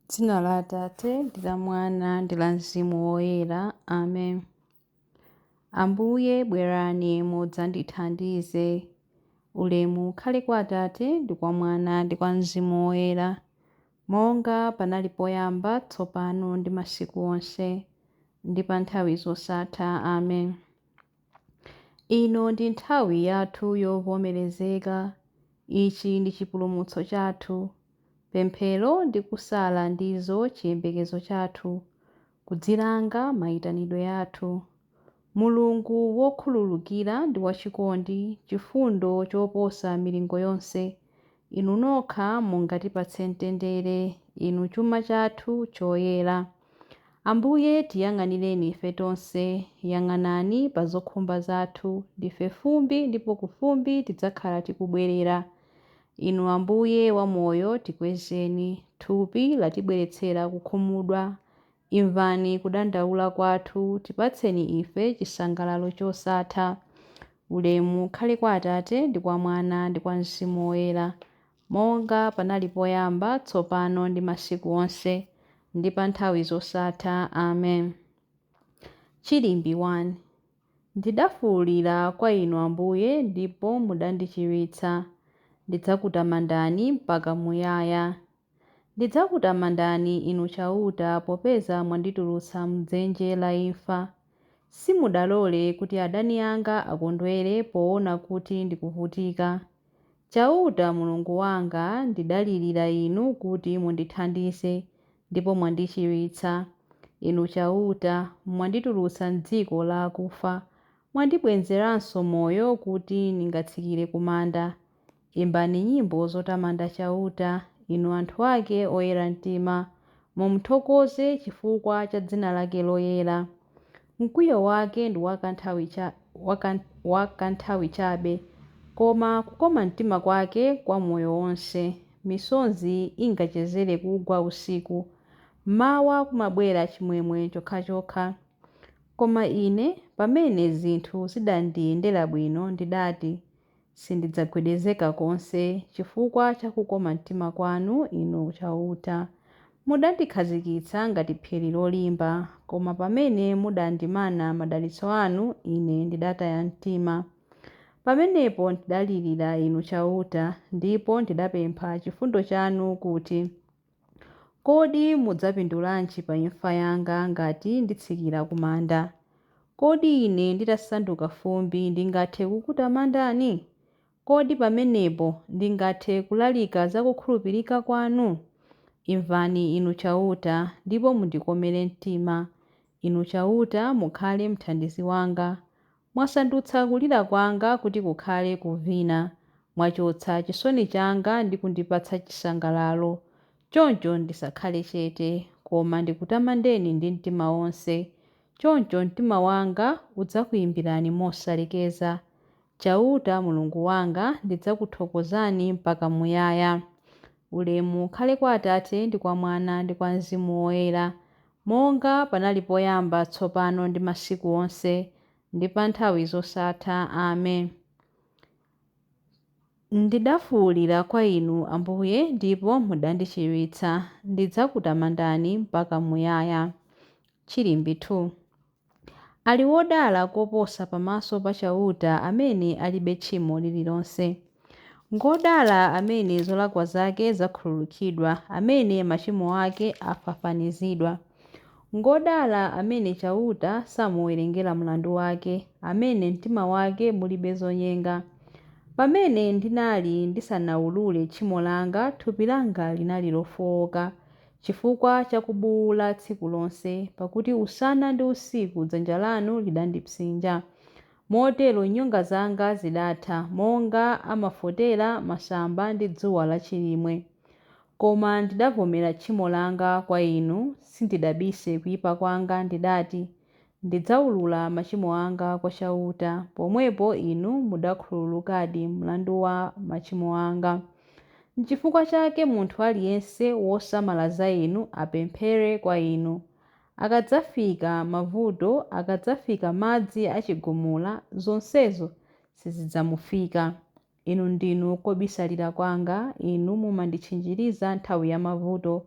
Dzina la Atate ndi la Mwana ndi la Mzimu Woyera. Amen. Ambuye bwerani mudzandithandize. Ulemu ukhale kwa Atate ndi kwa Mwana ndi kwa Mzimu Woyera, monga panali poyamba, tsopano ndi masiku onse, ndi pa nthawi zosatha. Amen. Ino ndi nthawi yathu yovomerezeka. Ichi ndi chipulumutso chathu. Pemphero ndi kusala ndizo chiyembekezo chathu, kudzilanga mayitanidwe athu. Mulungu wokhululukira ndi wachikondi, chifundo choposa milingo yonse, inu nokha mungatipatse mtendere, inu chuma chathu choyera. Ambuye tiyang'anireni ife tonse, yang'anani pa zokhumba zathu, ndife fumbi ndipo ku fumbi tidzakhala tikubwerera. Inu Ambuye wamoyo tikwezeni, thupi latibweretsera kukhumudwa. Imvani kudandaula kwathu, tipatseni ife chisangalalo chosatha. Ulemu ukhale kwa Atate ndi kwa Mwana ndi kwa Mzimu Woyera, monga panali poyamba, tsopano ndi masiku onse, ndi pa nthawi zosatha. Amen. Chilimbi 1. Ndidafuwulira kwa Inu Ambuye, ndipo mudandichiritsa. Ndidzakutamandani mpaka muyaya. Ndidzakutamandani Inu Chauta, popeza mwanditulutsa m'dzenje la imfa. Simudalole kuti adani anga akondwere poona kuti ndikuvutika. Chauta Mulungu wanga, ndidalirira Inu kuti mundithandize, ndipo mwandichiritsa. Inu Chauta, mwanditulutsa m'dziko la akufa, mwandibwezeranso moyo kuti ndingatsikire ku manda. Imbani nyimbo zotamanda Chauta, inu anthu ake oyera mtima, mumuthokoze chifukwa cha dzina lake loyera. Mkwiyo wake ndi wakanthawi chabe, koma kukoma mtima kwake kwa moyo wonse. Misozi ingachezere kugwa usiku, mmawa kumabwera chimwemwe chokhachokha. Koma ine, pamene zinthu zidandiyendera bwino, ndidati, sindidzagwedezeka konse, chifukwa cha kukoma mtima kwanu, Inu Chauta. Mudandikhazikitsa ngati phiri lolimba, koma pamene mudandimana madalitso anu, ine ndidataya mtima. Pamenepo ndidalirira Inu Chauta, ndipo ndidapempha chifundo chanu kuti, Kodi mudzapindulanji pa imfa yanga ngati nditsikira ku manda? Kodi ine nditasanduka fumbi ndingathe kukutamandani? Kodi pamenepo ndingathe kulalika za kukhulupirika kwanu? Imvani Inu Chauta, ndipo mundikomere mtima. Inu Chauta mukhale mthandizi wanga. Mwasandutsa kulira kwanga kuti kukhale kuvina. Mwachotsa chisoni changa ndi kundipatsa chisangalalo. Choncho ndisakhale chete, koma ndikutamandeni ndi mtima wonse. Choncho mtima wanga udzakuyimbirani mosalekeza. Chauta Mulungu wanga, ndidzakuthokozani mpaka muyaya. Ulemu ukhale kwa Atate ndi kwa Mwana ndi kwa Mzimu Woyera, monga panali poyamba, tsopano ndi masiku onse, ndi pa nthawi zosatha. Amen. Ndidafuwulira kwa Inu Ambuye, ndipo mudandichiritsa. Ndidzakutamandani mpaka muyaya. Chilimbi 2. Ali wodala koposa pamaso pa Chauta amene alibe tchimo lililonse. Ngodala amene zolakwa zake zakhululukidwa, amene machimo ake afafanizidwa. Ngodala amene Chauta samuwerengera mlandu wake, amene mtima wake mulibe zonyenga. Pamene ndinali ndisanawulule tchimo langa, thupi langa linali lofowoka, chifukwa cha kubuwula tsiku lonse, pakuti usana ndi usiku dzanja lanu lidandipsinja. Motero nyonga zanga zidatha, monga amafotera masamba ndi dzuwa lachilimwe. Koma ndidavomera tchimo langa kwa Inu, sindidabise kuyipa kwanga, ndidati, ndidzawulula machimo anga kwa Chauta. Pomwepo Inu mudakhululukadi mlandu wa machimo anga. N'chifukwa chake munthu aliyense wosamala za Inu apemphere kwa Inu. Akadzafika mavuto, akadzafika madzi achigumula, zonsezo sizidzamufika. Inu ndinu kobisalira kwanga, Inu mumanditchinjiriza nthawi ya mavuto.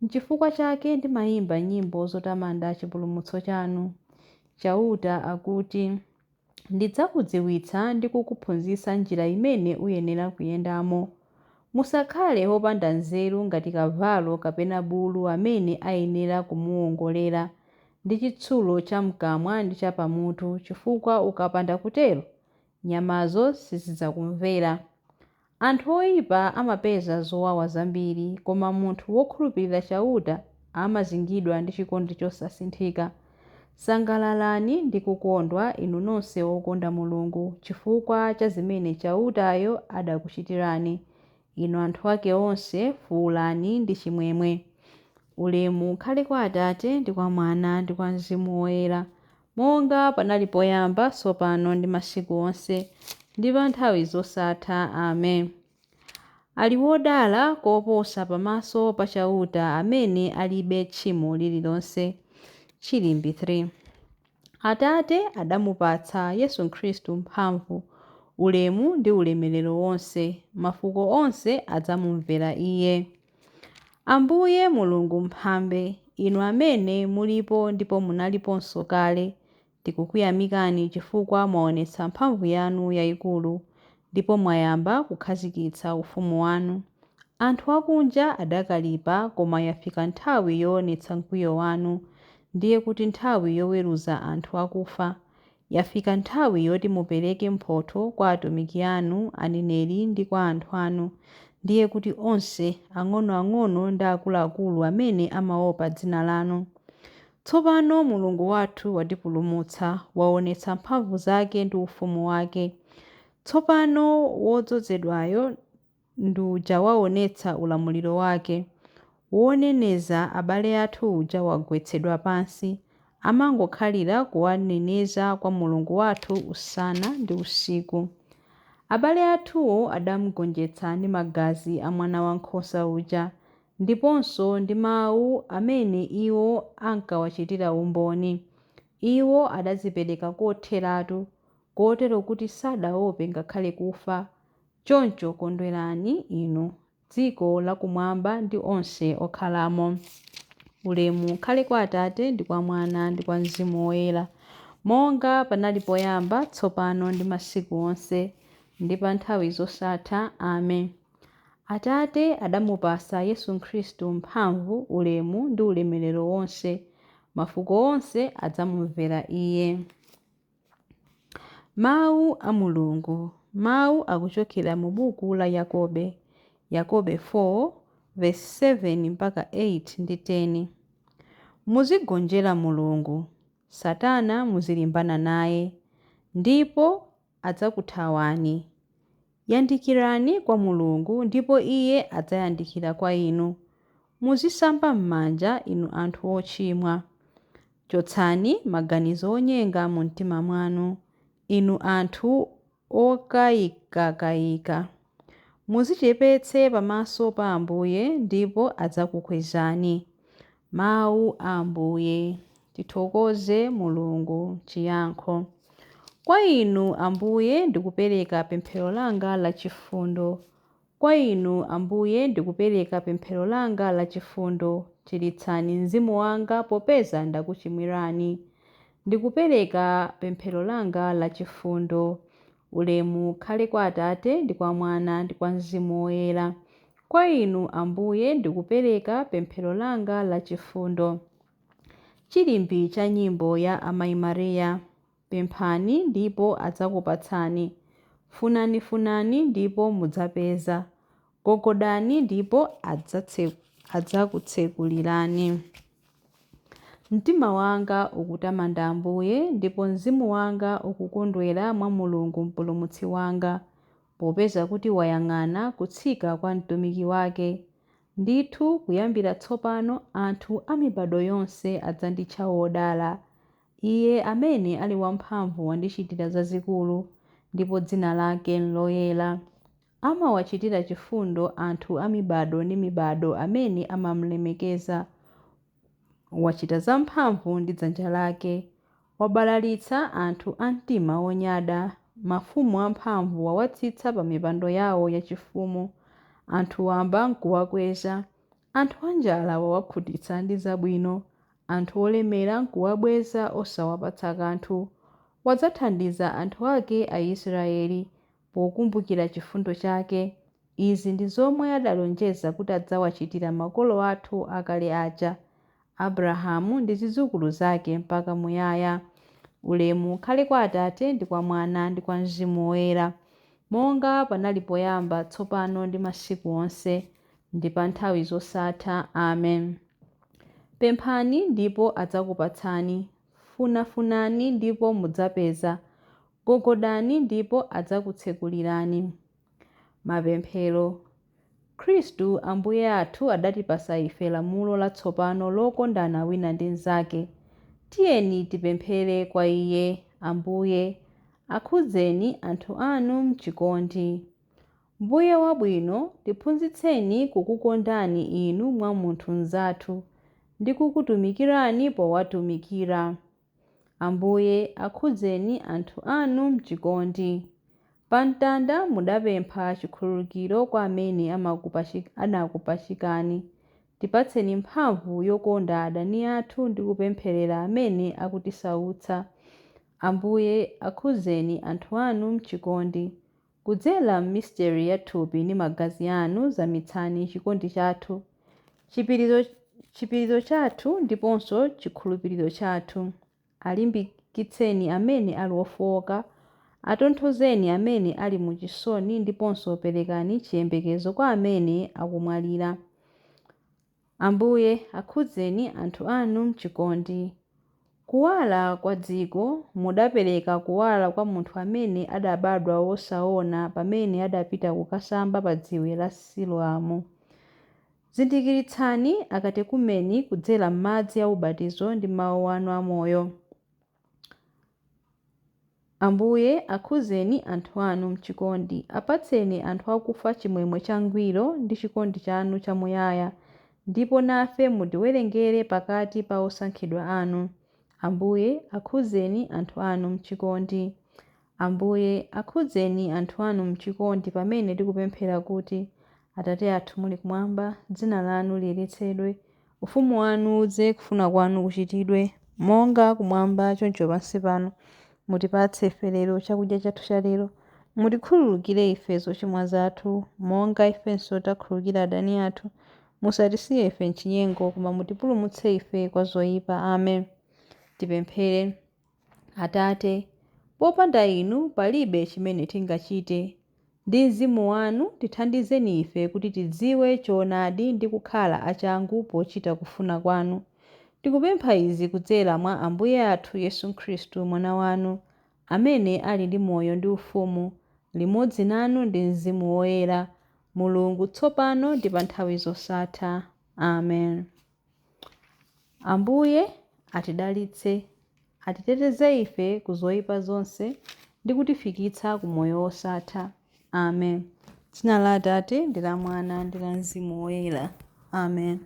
Nchifukwa chake ndimaimba nyimbo zotamanda chipulumutso chanu. Chauta akuti, Ndidzakudziwitsa ndi kukuphunzitsa njira imene uyenera kuyendamo. Musakhale wopanda nzeru ngati kavalo kapena bulu amene ayenera kumuwongolera ndi chitsulo cham'kamwa ndi chapamutu, chifukwa ukapanda kutero, nyamazo sizidzakumvera. Anthu oipa amapeza zowawa zambiri, koma munthu wokhulupirira Chauta amazingidwa ndi chikondi chosasinthika. Sangalalani ndi kukondwa, inu nonse okonda Mulungu, chifukwa cha zimene Chautayo adakuchitirani. Inu anthu ake onse, fuulani ndi chimwemwe. Ulemu ukhale kwa Atate, ndi kwa Mwana, ndi kwa Mzimu Woyera, monga panali poyamba, tsopano, ndi masiku onse, ndi pa nthawi zosatha. Amen. Ali wodala koposa pamaso pa Chauta amene alibe tchimo lililonse. Chilimbi 3. Atate adamupatsa Yesu Khristu mphamvu, ulemu ndi ulemerero wonse. Mafuko onse adzamumvera Iye. Ambuye Mulungu Mphambe, Inu amene mulipo ndipo munaliponso kale, tikukuyamikani chifukwa mwaonetsa mphamvu yanu yaikulu, ndipo mwayamba kukhazikitsa ufumu wanu. Anthu akunja adakalipa, koma yafika nthawi yoonetsa mkwiyo wanu, ndiye kuti nthawi yoweruza anthu akufa. Yafika nthawi yoti mupereke mphotho kwa atumiki anu, aneneri, ndi kwa anthu anu, ndiye kuti onse, ang'onoang'ono ndi akuluakulu amene amaopa dzina lanu. Tsopano Mulungu wathu watipulumutsa, waonetsa mphamvu zake ndi ufumu wake. Tsopano wodzozedwayo ndi uja waonetsa ulamuliro wake. Woneneza abale athu uja wagwetsedwa pansi, amangokhalira kuwaneneza kwa Mulungu wathu usana ndi usiku. Abale athuwo adamugonjetsa ndi magazi a Mwanawankhosa uja, ndiponso ndi mau amene iwo ankawachitira umboni. Iwo adadzipereka kotheratu, kotero kuti sadaope ngakhale kufa. Choncho kondwerani inu, dziko lakumwamba ndi onse okhalamo. Ulemu ukhale kwa Atate, ndi kwa Mwana, ndi kwa Mzimu Woyera, monga panali poyamba, tsopano, ndi masiku onse, ndi pa nthawi zosatha. Amen. Atate adamupatsa Yesu Khristu mphamvu, ulemu ndi ulemerero wonse. Mafuko onse adzamumvera Iye. Mawu a Mulungu. Mawu akuchokera mu buku la Yakobe, Yakobe 4, vesi 7 mpaka 8 ndi 10. Muzigonjera Mulungu, Satana muzilimbana naye, ndipo adzakuthawani. Yandikirani kwa Mulungu, ndipo Iye adzayandikira kwa inu. Muzisamba m'manja, inu anthu ochimwa. Chotsani maganizo onyenga mu mtima mwanu, inu anthu okayikakayika. Muzichepetse pamaso pa Ambuye, ndipo adzakukwezani. Mawu a Ambuye. Tithokoze Mulungu. Chiyankho. Kwa Inu, Ambuye, ndikupereka pemphero langa lachifundo. Kwa Inu, Ambuye, ndikupereka pemphero langa lachifundo. Chiritsani mzimu wanga, popeza ndakuchimwirani. Ndikupereka pemphero langa lachifundo. Ulemu ukhale kwa Atate, ndi kwa Mwana, ndi kwa Mzimu Woyera. Kwa Inu, Ambuye, ndikupereka pemphero langa lachifundo. Chilimbi cha nyimbo ya Amayi Maria. Pemphani ndipo adzakupatsani. Funanifunani ndipo mudzapeza. Gogodani ndipo adzakutsekulirani. Mtima wanga ukutamanda Ambuye, ndipo mzimu wanga ukukondwera mwa Mulungu Mpulumutsi wanga, popeza kuti wayang'ana kutsika kwa mtumiki wake. Ndithu, kuyambira tsopano anthu a mibadwo yonse adzanditcha wodala. Iye amene ali wamphamvu wandichitira zazikulu, ndipo dzina lake n'loyera. Amawachitira chifundo anthu a mibadwo ndi mibadwo amene amam'lemekeza. Wachita zamphamvu ndi dzanja lake. Wabalalitsa anthu a mtima wonyada. Mafumu amphamvu wawatsitsa pa mipando yawo yachifumu, anthu wamba n'kuwakweza. Anthu anjala wawakhutitsa ndi zabwino, anthu olemera nkuwabweza osawapatsa kanthu. Wadzathandiza anthu ake Aisraele, pokumbukira chifundo chake. Izi ndi zomwe adalonjeza kuti adzawachitira makolo athu akale aja, Abrahamu ndi zidzukulu zake mpaka muyaya. Ulemu ukhale kwa Atate ndi kwa Mwana ndi kwa Mzimu Woyera, monga panali poyamba, tsopano ndi masiku onse, ndi pa nthawi zosatha. Amen. Pemphani ndipo adzakupatsani, funafunani ndipo mudzapeza, gogodani ndipo adzakutsekulirani. Mapemphero. Khristu Ambuye athu adatipasa ife lamulo latsopano lokondana wina ndi mnzake. Tiyeni tipemphere kwa Iye. Ambuye, akhudzeni anthu anu m'chikondi. Mbuye wabwino, tiphunzitseni kukukondani inu mwa munthu mnzathu ndi kukutumikirani powatumikira. Ambuye, akhudzeni anthu anu m'chikondi. Pa mtanda mudapempha chikhululukiro kwa amene anakupachikani. Tipatseni mphamvu yokonda adani athu ndi kupempherera amene akutisautsa. Ambuye, akhudzeni anthu anu m'chikondi. Kudzera m'misteri ya thupi ndi magazi anu zamitsani chikondi chathu, chipiriro chathu ndiponso chikhulupiriro chathu. Alimbikitseni amene ali ofowoka, atonthozeni amene ali muchisoni ndiponso perekani chiyembekezo kwa amene akumwalira. Ambuye, akhudzeni anthu anu m'chikondi. Kuwala kwa dziko, mudapereka kuwala kwa munthu amene adabadwa wosaona pamene adapita kukasamba pa dziwe la Siloamu. Zindikiritsani akatekumeni kudzera m'madzi a ubatizo ndi mawu anu amoyo. Ambuye, akhudzeni anthu anu m'chikondi. Apatseni anthu akufa chimwemwe changwiro ndi chikondi chanu chamuyaya, ndipo nafe mutiwerengere pakati pa osankhidwa anu. Ambuye, akhudzeni anthu anu m'chikondi. Ambuye, akhudzeni anthu anu m'chikondi pamene tikupemphera kuti, Atate athu muli kumwamba, dzina lanu liyeretsedwe, ufumu wanu udze, kufuna kwanu kuchitidwe, monga kumwamba choncho pansi pano. Mutipatse ife lero chakudya chathu cha lero. Mutikhululukire ife zochimwa zathu, monga ifenso takhululukira adani athu. Musatisiye ife m'chinyengo, koma mutipulumutse ife kwa zoyipa. Amen. Tipemphere. Atate, popanda inu palibe chimene tingachite. Ndi Mzimu wanu tithandizeni ife kuti tidziwe choonadi ndi kukhala achangu pochita kufuna kwanu. Tikupempha izi kudzera mwa Ambuye athu Yesu Khristu Mwana wanu, amene ali ndi moyo ndi ufumu, limodzi nanu ndi Mzimu Woyera, Mulungu tsopano ndi pa nthawi zosatha. Amen. Ambuye atidalitse, atiteteze ife ku zoyipa zonse ndi kutifikitsa ku moyo wosatha. Amen. Dzina la Atate ndi la Mwana ndi la Mzimu Woyera. Amen.